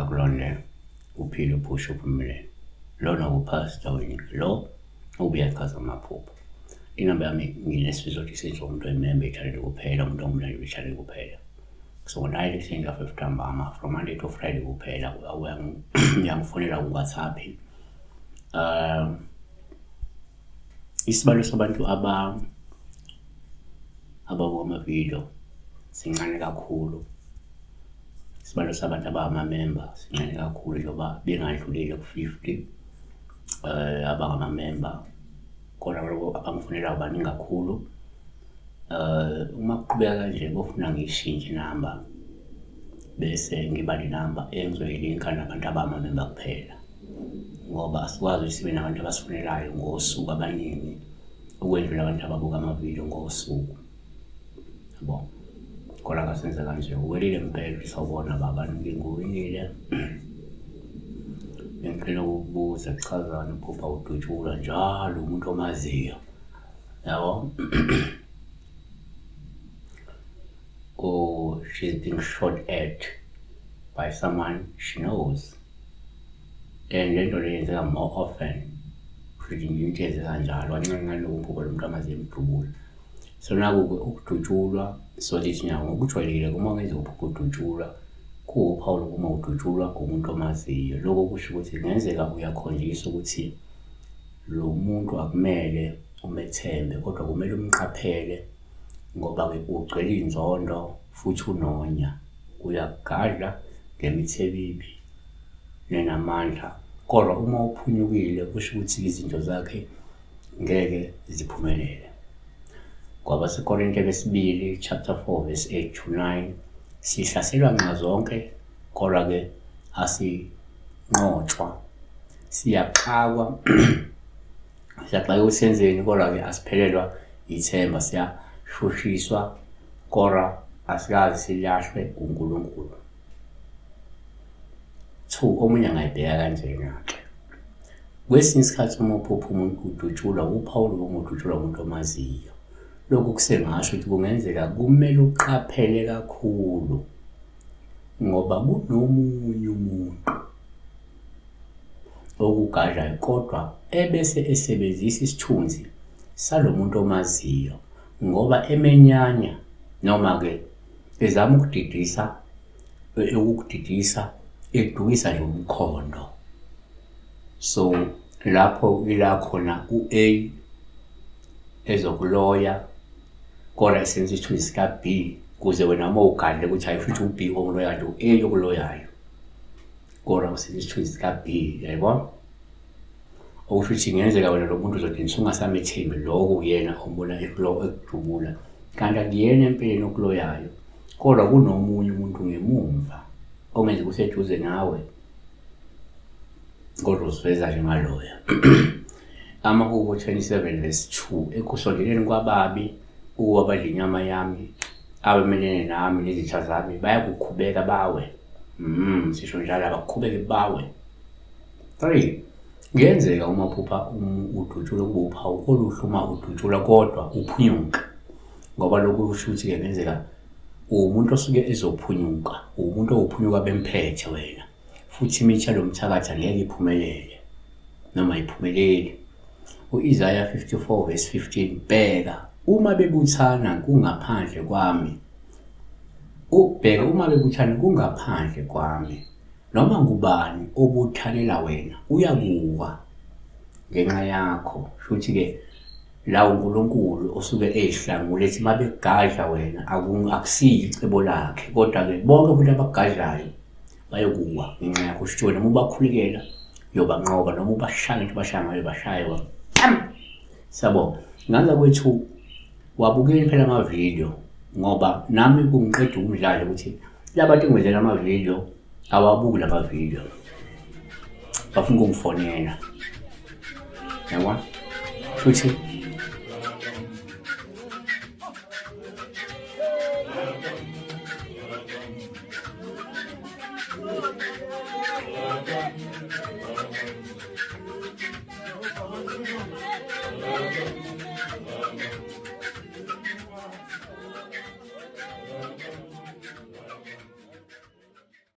Akulonde uphile uphushe uphumelele. Lona uPastor Winnie lo ubuye achaze amaphupho. Inamba yami nginesifiso ukuthi senziwe umuntu oyimembe itshalele kuphela, umuntu ongumlandeli wetshalele kuphela. So ngo-9 ekuseni ka-5 ntambama from Monday to Friday kuphela uyangifonela ku-WhatsApp. Isibalo sabantu ababuka amavidiyo sincane kakhulu. Isibalo sabantu abangamamemba sincane kakhulu njengoba bengadlulile ku-50 abangamamemba. Kodwa lokho abangifonelayo baningi kakhulu. Uma kuqhubeka kanje kofuna ngiyishintshe inamba bese ngiba nenamba engizoyilinka nabantu abamamemba kuphela ngoba asikwazi ukuthi sibe nabantu abasifonelayo ngosuku abaningi ukwedlula abantu ababuka amavidiyo ngosuku. Yabo, kodwa kasenze kanje uwelile impela ukuthi sawubona baba nginguwinile. Bengicela ukukubuza kuchazani ukuphupha udutshulwa njalo umuntu omaziyo. Yabo? Or she's being shot at by someone she knows. And le nto le yenzeka more often. Futhi nje into eyenzeka njalo kancane kancane lokumphupha lo muntu amaze emdubula. So naku-ke ukudutshulwa sothi thina ngokujwayelekile uma kungenzeka uphuphe udutshulwa kuwuphawu lokuba udutshulwa umuntu omaziyo. Lokho kusho ukuthi kungenzeka uyakhonjiswa ukuthi lo muntu akumele umethembe kodwa kumele umqaphele ngoba-ke ugcwele inzondo futhi unonya, uyakugadla ngemithi emibi nenamandla. Kodwa uma uphunyukile kusho ukuthi izinto zakhe ngeke ziphumelele. KwabaseKorinte besibili chapter 4 verse 8 to 9 sihlaselwa nxazonke kodwa-ke asinqotshwa. Siyaxakwa, siyaxakeka ukuthi senzeni kodwa-ke asiphelelwa ithemba, siyashushiswa kodwa asikaze silahlwe uNkulunkulu. Two, omunye angayibheka kanjena-ke. Kwesinye isikhathi uma uphupha umuntu udutshulwa, uphawu lokuba udutshulwa umuntu omaziyo. Lokhu kusengasho ukuthi kungenzeka kumele uqaphele kakhulu ngoba kunomunye umuntu okugadlayo kodwa ebese esebenzisa isithunzi salo muntu omaziyo ngoba emenyanya noma-ke ezama ukudidisa ukukudidisa edukisa nje umkhondo. So lapho ila khona u-A ezokuloya kodwa esebenzisa isithunzi sika-B kuze wena uma ugadle ukuthi hhayi kusho ukuthi u-B ongiloyayo u-A okuloyayo. Kodwa usebenzisa isithunzi sika-B, yayibona? Okusho ukuthi kungenzeka wena lo muntu uzogcina usungasamethembi lokho kuyena ombona ekudubula kanti akuyena empeleni okuloyayo kodwa kunomunye umuntu ngemumva ongenzeka useduze nawe kodwa uziveza njengaloya. AmaHubo 27 verse 2 ekusondeleni kwababi ukuba badle inyama yami abamelene nami nezitha zami bayakukhubeka bawe. Sisho njalo abakhubeke bawe. 3 kuyenzeka uma uphupha udutshulwa kube uphawu oluhle uma udutshulwa kodwa uphunyuka ngoba lokhu kusho ukuthi-ke kungenzeka uwumuntu osuke ezophunyuka, uwumuntu owuphunyuka bemphethe wena futhi imithi yalo mthakathi angeke iphumelele noma ayiphumeleli. U-Isaya 54 verse 15 bheka uma bebuthana kungaphandle kwami, ubheka uma bebuthana kungaphandle kwami. Noma ngubani obuthanela wena uyakuwa ngenxa yakho. Shuthi-ke la uNkulunkulu osuke eyihlangule ethi uma begadla wena akusiyo icebo lakhe kodwa-ke bonke futhi abagadlayo bayokuwa ngenxa yakho. Shuthi wena uma ubakhulekela uyobanqoba noma ubashaya into obashaya ngayo bashaywa. Siyabonga. Ngane zakwethu wabukeni phela amavidiyo ngoba nami kungiqeda umdlalo ukuthi labantu engibenzela amavidiyo awabuki la mavidiyo bafuna ukungifonela yabona futhi